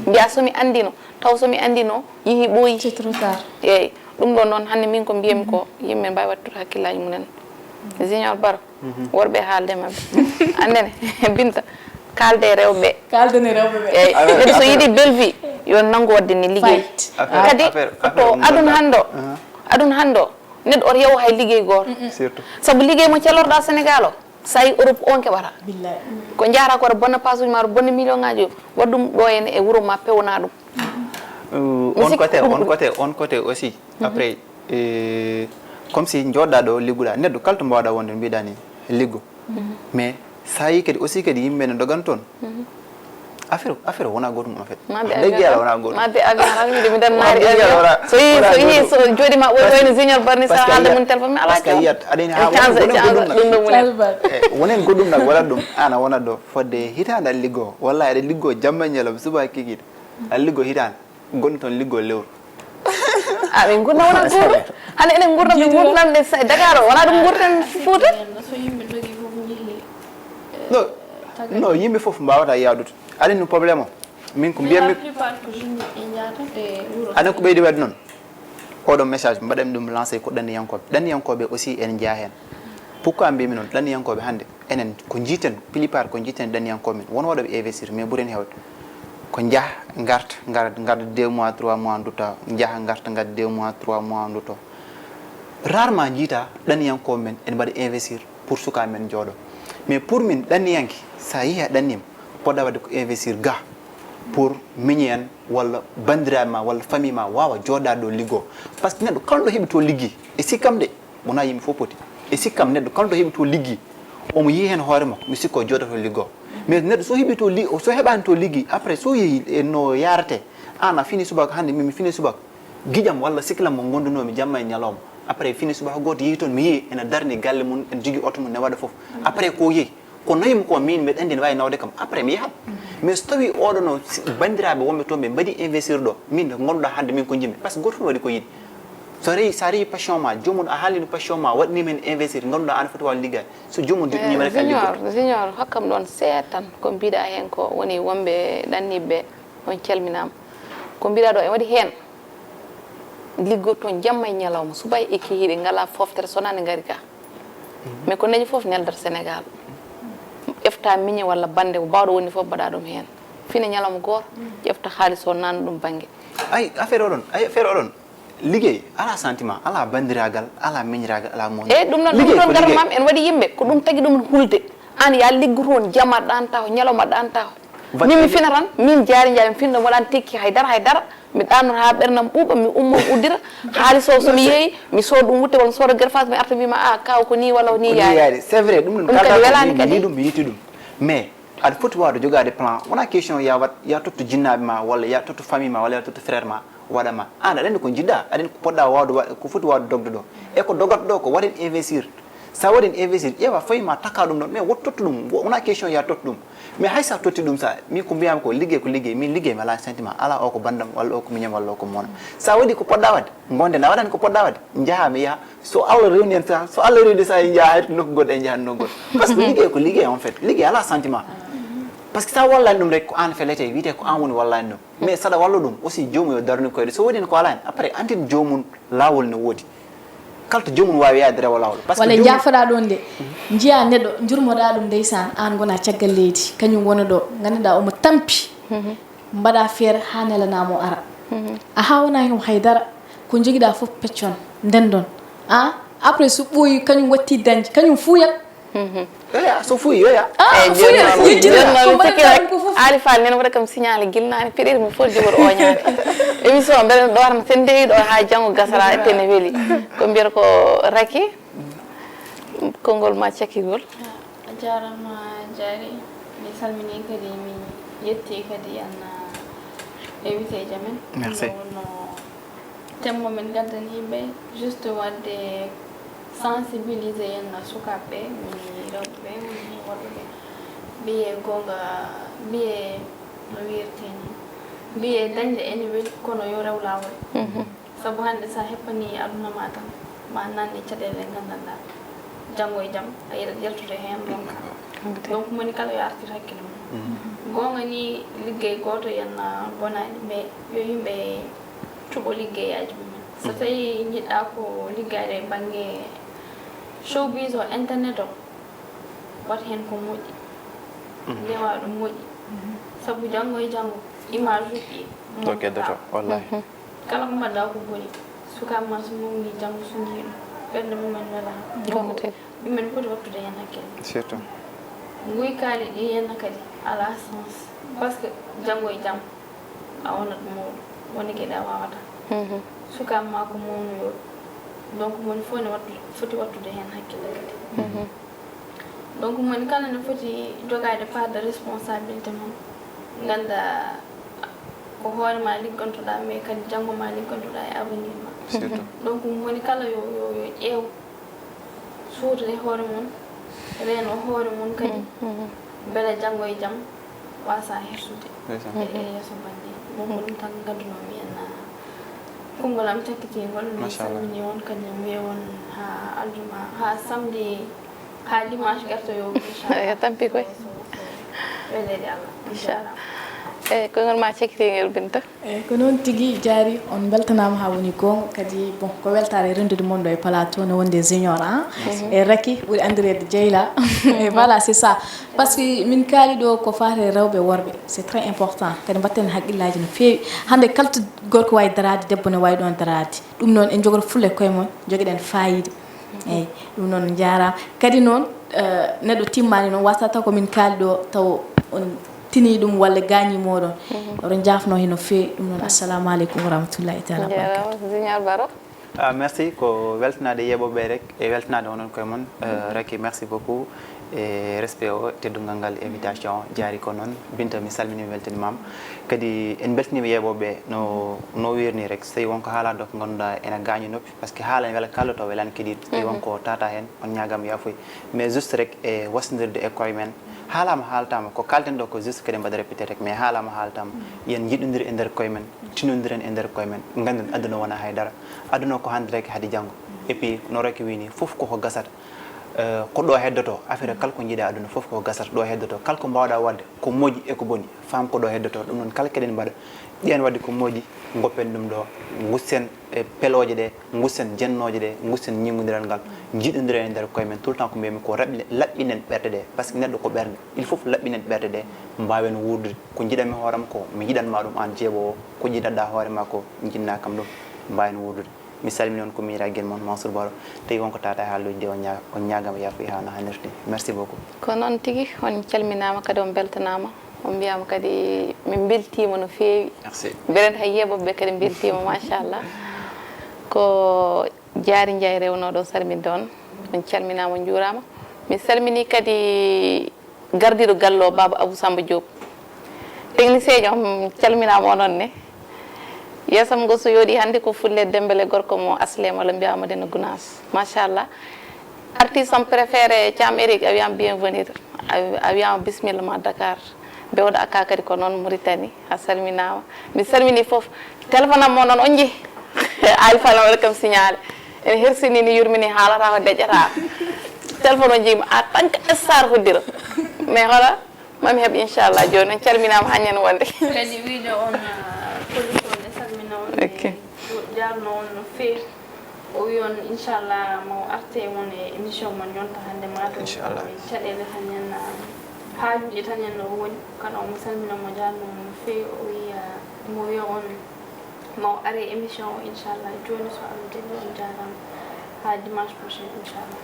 Mbiya so mi anndino, taw so mi anndino, yehi ɓooyi. C'est trop tard. Eeyi, ɗum ɗoon noon hannde min ko mbiyatmi ko, yimɓe mbaawi wattude hakkillaaji mumen. Junior Baro, worɓe haalde maɓɓe. Anndene, Binta, kaalde e rewɓe. Kaalden e rewɓe ɓe. Eeyi, neɗɗo so yiɗi belle vie, yo nanngu waɗde ni liggey. Fight. Kadi ko aduna hannde o, aduna hannde o, neɗɗo oto yewo hay liggey gooto. Surtout. Sabu liggey mo calorɗa Sénégal o, so a yi Europe on keɓata. Billahi. Ko njahata ko oto bonna pasuji ma, oto bonna million ngaji o, waɗ ɗum ɗo henne e wuro ma, pewna ɗum. Euh, on côté, on côté, on côté aussi. Après, euh, comme si jooɗɗa ɗo liggoɗa, neɗɗo kala to mbawɗa wonde mbiɗa ni liggo. Mais sa yi kadi aussi kadi yimɓe ne dogana toon. Affaire, affaire wona gotum en fait. Ma be Degge avion. Yalla wona gotum. Ma be avion han mi de mi dan Wa mari degge Yalla avion. wona- So yi wona so yi gotum. So jodi ma boy Parce- boy no junior barni parce sa que hande yiyat- mun téléphone mi ala parce que kam. Yiyat aɗani ha Chance wona chance goɗɗum ɗum ɗo mun. Albert. Eh, wonen goɗɗum nag wala ɗum an a wona ɗo fodde hitaande aɗa liggoo walla aɗa liggoo jamma e ñalawma suba kikiɗe aɗa liggoo hitaande gonɗo toon liggoo lewru. A min gurna wona gurna. Hande enen gurna min gurna de sa- Dakar o wona ɗum gurten Fouta. So yimɓe dogi fof jehi No, no yimɓe fof mbawata yaadude aɗa anndi problème o min ko mbiyammi plupart ko yimɓe e njahata e wuro. Aɗa anndi ko ɓeydi waɗde noon. Oɗo message mbaɗanmi ɗum lancé ko ɗanniyankooɓe ɗanniyankooɓe aussi ene njeya heen. Pourquoi mbiymi noon ɗanniyankooɓe hannde enen ko njiiten plupart ko njiiten ɗanniyankooɓe men won waɗooɓe investir mais ɓuri en heewde ko njaha ngarta ngar ngarda deux mois trois mois ndutta njaha ngarta ngarda deux mois trois mois ndutto. Rarement njiita ɗanniyankooɓe men ene mbaɗa investir pour sukaaɓe men njooɗo. Mais pour min ɗanniyanke sa yehi a ɗannima poɗɗa waɗde ko investir ga pour miñi en walla banndiraaɓe ma walla famille ma waawa jooɗaade ɗo liggoo. Par ce que neɗɗo kala ɗo heɓi to liggii e sikkam de wonaa yimɓe fof poti e sikkam neɗɗo kala ɗo heɓi to liggii omo yiya heen hoore makko mi sikko jooɗoto liggoo. Mais neɗɗo so heɓi to li so heɓaani to liggii après so yehi e no yaarate aan a fini subaka hannde min mi fini subaka giƴam walla siklam mo ngondunoomi jamma e ñalawma après fini subaka gooto yehi toon mi yehi ene darni galle mum ene jogii oto mum ne waɗa fof après ko yehi ko nawimi ko min mbeɗa anndi ne waawi nawde kam après mi yahat mais so tawi oɗo no banndiraaɓe wonɓe toon ɓe mbaɗi investir ɗo min nde ngonduɗa hannde min ko jimmi par ce que gooto fof waɗi ko yiɗi so rewi sa rewi passion ma joomum a haalino passion ma waɗanima heen investir ngannduɗa an foti waw liggaade so joomum joɗɗinima rek a liggo Junior junior hokkam ɗon seetan ko mbiɗa heen ko woni wonɓe ɗanniɓe on calminama ko mbiɗa ɗo en waɗi heen liggo toon jamma e ñalawma subay e kihiɗe ngala foftere sonande ngari ga mais ko neñi fof neldata sénégal ƴefta miñe walla bande ko bawɗo woni fof mbaɗa ɗum heen fine ñalawma gooto ƴefta haalis o nanna ɗum bannge ay affaire oɗon ay affaire oɗon liggey ala sentiment ala bandiragal ala miñiragal ala mo eyyi ɗum noon ɗum ɗon garamam en waɗi yimɓe ko ɗum tagi ɗum hulde an ya liggo toon jama ɗanta ko ñalawma ɗanta ko min mi fina tan min jaari jaari mi fina ɗum waɗani tekki haydara haydara mi ɗannor ha ɓernam ɓuuɓa mi ummo mi uddira haalis o somi yeeyi mi sooda ɗum wutte walla mi sooda gerfas mi arta mbima a kaw ko ni walla ko ni yaari c'est vrai ɗum ɗum kadi welani kadi ɗum mi yiti ɗum mais aɗa foti wawde jogade plan wona question ya wat ya totto jinnaɓe ma walla ya totto famille ma walla ya totto frère ma waɗama an aɗa andi ko jiɗɗa aɗa andi ko poɗɗa wawde wa- ko foti wawde dogde ɗo e ko dogata ɗo ko waɗen investir Sa waɗi investir, ƴeewa foof ma takka ɗum ɗon, mais wot tottu ɗum, wo- wona question ya tottu ɗum. Mais hay sa totti ɗum sa, mi ko mbiyam ko liggey ko liggey, min liggey mi ala sentiment, ala o ko bandam walla o ko miñam walla o ko mona. Sa waɗi ko poɗɗa waɗde, gonde na waɗani ko poɗɗa waɗde, njaha mi yaha, so Allah rewni en sa, so Allah rewni sa en njaha hay to nokku goɗɗo en njaha nokku goɗɗo. Parce que liggey ko liggey en fait, liggey ala sentiment. Parce que sa wallani ɗum rek ko an felete, wiyete ko an woni wallani ɗum. Mais saɗa walla ɗum aussi jomum yo darnu koyɗe, so waɗi ko ala en, après antin jomum lawol ne woodi. Kala to jomum waawi yaade rewa laawol. Parce que walla jomum jaafoɗa ɗon de, njiya neɗɗo, njurmoɗa ɗum ndeysaan, aan ngona caggal leydi, kañum wona ɗo, ngannduɗaa omo tampi. Mbaɗa feere haa nelanaa mo ara. A haa wona heen haydara, ko njogiɗaa fof peccon, ndendon. A, après so ɓooyi, kañum watti dañde, kañum fuuyat. Yoya, so fuuyi, yoya. Ah, Eh, fuuyi, jonnooɓe, yejjita. Jonnooɓe Ko mbaɗata Sikki rek, ɗum ko fof. Aali Fall nena waɗa kam signalé gilnaani, piɗiri mi fof jogori oñaade. Émission mbeɗa ɗoorna sen ndewi ɗo haa janngo gasara, ete ne weli. Ko mbiyata ko Racky, konngol ma cakkigol. A jaaraama Diary, mi salminii kadi, mi yetti kadi an, ah, invité ji amen. Merci. Ɗum wonno thème mo min ngaddani yimɓe, juste waɗde sensibiliser en sukaaɓe ɓe, woni rewɓe ɓe, woni worɓe ɓe. Mbiye goonga, mbiye no wiirte ni, mbiye dañde ene weli kono yo rew laawol. Sabu hannde so a heppanii aduna ma tan, ma nanni caɗeele ɗe nganndanɗaa, janngo e jam, a yiɗat yaltude heen, ronka. Donc, moni kala yo artir hakkille mum. Goonga ni, liggey gooto yen, ah, bonaani, mais yo yimɓe cuɓo liggeyaaji mumen. So tawii njiɗɗaa ko liggaade e bannge showbiz o, internet o, wat heen ko moƴƴi. Ndewa ɗum moƴƴi. Sabu janngo e janngo, image uji ɗi Ɗo keddoto, wallahi. Kala ko mbaɗɗa ko boni, sukaaɓe ma so mawni janngo so njii ɗum, ɓernde mumen welaa. Goonga tigi. Yimɓe ne poti wattude heen hakkille. Surtout. Nguykaali ɗi henna kadi alaa sens. Parce que janngo e jam a wonat mawɗo, woni geɗe a waawataa. Sukaaɓe ma ko mawnoyooɓe. Donc, moni fof ne wattu, foti wattude heen hakkille kadi. Donc, moni kala ne foti jogaade part de responsabilité mum. Ngannda ko hoore ma liggantoɗaa, mais kadi janngo ma liggantoɗaa e avenir ma. Surtout. Donc, moni kala yo, yo, yo ƴeew suutre hoore mum, reeno hoore mum kadi, mbele janngo e jam waasa hirsude. Ndeysaan. E, e yeeso bannge. Ɗum ko ɗum tan ngaddunomi en, ah, konngol am cakkitingol. Mi Machallah. Salmini on kadi, mi wiya on haa aljuma, haa samedi, haa dimanche garto yo, inchallah. Yo tampi koy. So, so, weleede Allah. Inchallah. Inchallah. Eyi, konngol ma cakkitingol, Binta. Eyi, ko noon tigi Diary, on mbeltanaama haa woni goonga. Kadi, bon, ko weltaare renndude mon ɗo e plateau, no wonde junior, ah. E Racky, ɓuri anndireede Dieyla. E voilà, c'est ça. Parce que min kaali ɗo ko faati e rewɓe e worɓe, c'est très important. Kadi mbatten hakkillaaji no feewi. Hannde kala to gorko waawi daraade, debbo ne waawi ɗoon daraade. Ɗum noon, en njogoto fulla e koye mon, njogoɗen faayiida. Eyi, ɗum noon, on njaaraama. Kadi noon, eh, neɗɗo timmaani noon, wasata taw ko min kaali ɗo, taw on tinii ɗum walla gaañii mooɗon. Oɗon njaafnoo heen no feewi. Ɗum noon, assalamu aleykum wa rahmatullahi taala wa barakatuh. Jaraama, Junior Baro. Ah, merci, ko weltanaade yeeɓooɓe rek, e weltanaade onon koye mon. Eh, Racky, merci beaucoup. E respect o, teddungal ngal, invitation o, Diary ko noon. Binta, mi salminiima, weltaniima ma. Kadi en mbeltaniima yeeɓooɓe no, no wiirni rek. So tawii won ko haalaa ɗo ko ngannduɗaa ena gaañi noppi, parce que haala ene wela kaalɗo taw welaani keɗiiɗo. So tawii won ko taataa heen, on ñaagaama yaafuya. Mais juste rek e wasndirde e koye men. Haalaama, haaltaama, ko kaalten ɗo ko juste kadi mbaɗa répété rek, mais haalaama, haaltaama. Yen njiɗondir e nder koye men, tinondiren e nder koye men. Ngannden aduna wonaa hay dara. Aduna ko hannde rek hade janngo. Et puis, no Racky wiyi ni, fof koko gasata. Eh, ko ɗo heddoto, affaire kala ko njiɗa aduna fof ko gasata ɗo heddoto. Kala ko mbawɗa wadde, ko moƴƴi e ko boni, faam ko ɗo heddoto. Ɗum noon kala keɗen mbaɗa, ƴeen wadde ko moƴƴi, goppen ɗum ɗo, gussen e pelooje ɗe, gussen jennooje ɗe, gussen ñinngondiral ngal, njiɗondiren e nder koye men. Tout le temps ko mbiymi ko raɓɓi-, laɓɓinen ɓerɗe ɗe, parce que neɗɗo ko ɓernde. Il faut laɓɓinen ɓerɗe ɗe, mbaawen wuurdude. Ko njiɗanmi hooram ko, mi yiɗanma ɗum aan jeeɓoowo, ko njiɗanɗa hoore ma ko, njiɗna kam ɗum, mbaawen wuurdude. Mi salmini on ko miñiraagel mon Mansour Baro. Tawi won ko tata e haalluuji ɗi, on ña-, on ñaagama yaafuya haa no hannirta ni. Merci beaucoup. Ko noon tigi, on calminaama kadi on mbeltanaama. On mbiyaama kadi min mbeltiima no feewi. Merci. Mbeɗen hay yeeɓooɓe ɓe kadi mbeltiima, machallah. Ko Diary Ndiaye rewnooɗo salminde on. On calminaama, on njuuraama. Mi salmini kadi gardiiɗo galle o, Baaba Abou Samba Diop. Technicien ji, on calminaama onon ne. Yeesam ngo so yooɗi hannde ko fulle Dembele gorko mo Aslem walla mbiyaa Madina Gunaas. Machallah. Artiste am préféré, Thiam Eric, a wiyama bienvenue. A, a wiyama bismilla ma Dakar. Bewɗo Akka kadi ko noon Mauritanie, a salminama. Mi salmini fof. Téléphone am mo noon on jii. Ali Fall waɗa kam signalé. Ene hersini ni yurmini haalata ko deƴƴata. Téléphone o jiimi en tant que star hoddira. Mais hola mami heɓ inchallah joni on calminama hañen wonde. Kadi wiijo on, ah, production ne salmina on. Ok. Jaarno on no feewi. O wi on inchallah mo arte mon e émission mon yonta hannde ma to. Inchallah. Caɗeele tan en, ah, haajuuji tan en o woni. Kala omo salmina mo jaarno on no feewi. O wi, ah, mo wiya on mo are émission o inchallah. Joni so Allah jaɓi on jaarama. Ha dimanche prochain inchallah.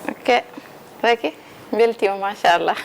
Ok. Raky, beltima machallah.